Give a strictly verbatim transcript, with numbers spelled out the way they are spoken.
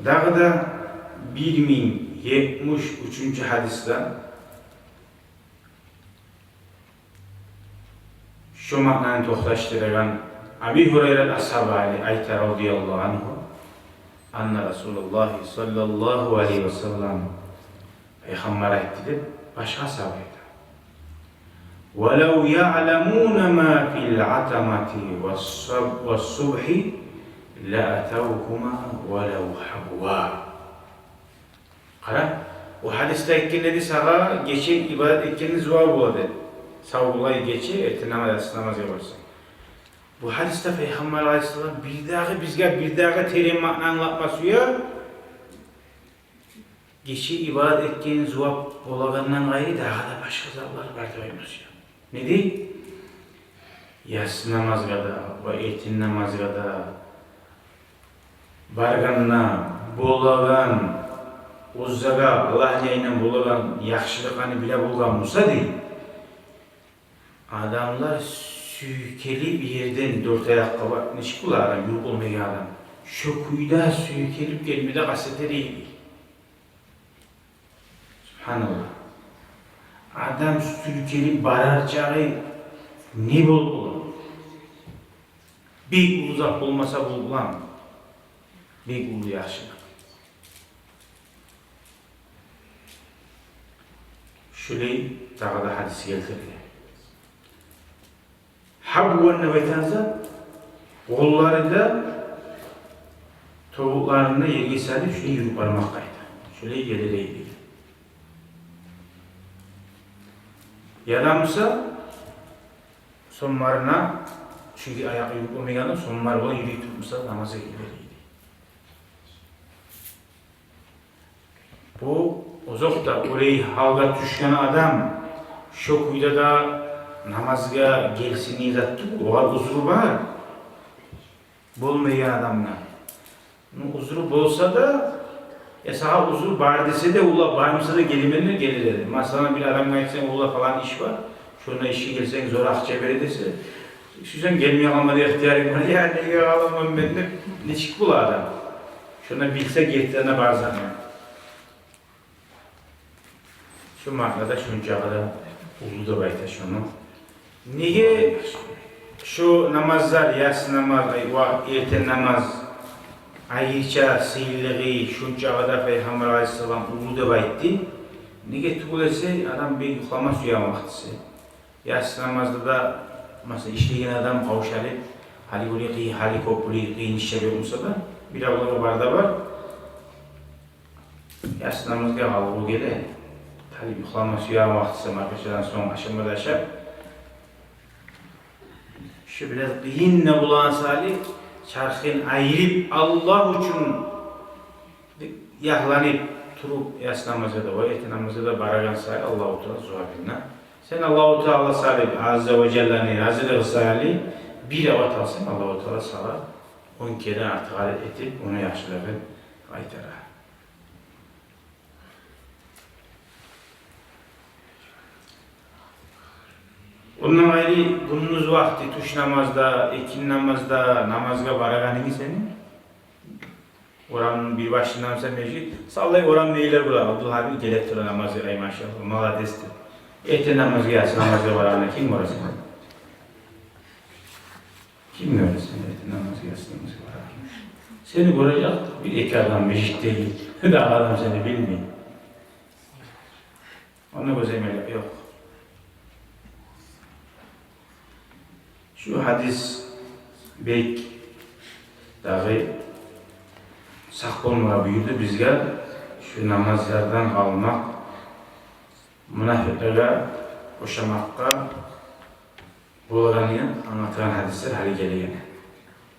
Дагъы да бир минг етмиш уьчюнчю гьадисде шо маънаны токъташдырагъан Аби Гьурайра асгьаба айта, радияллагьу ангьу, анна Расулаллагьи саллаллагьу алайгьи ва саллам, Пайхаммар айтды деп, башгъа асгьаба айта: «Валав яъламуна ма фил атамати ва ссуб-, ва ссубгьи ла атавгьума валав гьабва». Къара, о гьадисде айтгъан эди сагъа гече ибадат этгенни зувабы бола деп. Савлай гече, эртен намаз, яссы намазгъа барсанг. Бу гьадисде Пайхаммар алайгьиссалам бирдагъы, бизге бирдагъы терен маъна англатма сюе. Гече ибадат этгенни зувабы болагъандан къайры дагъы да башгъа затлар бар деп айтма сюе. Не дей? Яссы намазгъа да ва эртен намазгъа да баргъанда болагъан, оьзюне Аллагьны янындан болагъан яхшылыкъланы биле болгъан буса, дей, адамлар сюйкелип ерден, дёрт аякъгъа бар, нечик бола адам, юрюп болмайгъан адам, шо кюйде сюйкелип гелме де къаст этер эди. Субгьаналлагь. Адам сюйкелип барар чагъы не болуп бола? Бек уллу зат болмаса, бу булан бек уллу яхшылыкъ. Шулай дагъы да гьадис гелтирди. Гьабван деп айтагъан зат, къолларын да, тобукъларын да ерге салып, шулай юрюп бармакъ айта. Шулай гелер эди. Яда буса, сонмарына, чюнки аякъ юрюп болмайгъанда, сонмар булан юрюй туруп буса, намазгъа гелер эди. Бу озокъда, олай гьалгъа тюшген адам шо кюйде де намазгъа гелсин деген зат тюгюл, огъар узру бар. Болмайгъан адамгъа. Ну, узру болса да, э, сагъа узру бар десе де, олай бармаса да гелемен деп гелер эди. Масала, бир адамгъа айтсанг, олай палан иш бар, шонда ишге гелсенг, зор акъча бере десе, сюйсенг гелмей къалма да ихтиярынг бар. Я, неге къаламан мен деп, нечик бола адам? Шону билсе, гетсе де бар затны. Шо маънада шончакъы да уллу деп айта шону. Неге шо намазлар, яссы намаз, ай, ва эртен намаз, айрыча сыйлылыгъы шончакъы да Пайхаммар алайгьиссалам уллу деп айтды? Неге тюгюл эсе, адам бек юхлама сюеген вакътиси. Яссы намазда да, масала, ишлейген адам къавшалып, гьали булай къый-, гьали кёп булай къыйын ишлер ёкъ буса да, бир авлагъа бар да бар. Яссы намазгъа къалгъу геле. Талип юхлама сюеген вакътиси, маркачадан сонг, ашама да ашап. Шо бираз къыйын да болагъан саялы, чархын айырып, Аллагь учун яхланып туруп, яссы намазгъа да, ва эртен намазгъа да барагъан саялы, Аллагьу Таала зувабын да. Сен Аллагьу Таала саялы, Азза ва Жалланы разилиги саялы бир ават алсанг, Аллагьу Таала сагъа он керен артыкъ этип, ону яхшылыгъын къайтара. Ондан къайры, гюндюз вакъти тюш намазда, экинни намазда намазгъа барагъанынгны сени, орамны бир башында буса межит, савлай орамны эйлер бола, Абдулгьабиб геле тура намазгъа, ай, машаллагь, молодец деп. Эртен намазгъа, яссы намазгъа барагъанны ким гёре сени? Ким гёре сени эртен намазгъа, яссы намазгъа барагъанны? Сени гёрежек бир-эки адам межитдеги, дагъы адам сени билмей. Онда гёземелик ёкъ. Шу гьадис бек дагъы сакъ болмагъа буюрду бизге, шу намазлардан къалмакъ, мунафикълеге ошамакъгъа болагъанын англатагъан гьадислер гьали гелеген.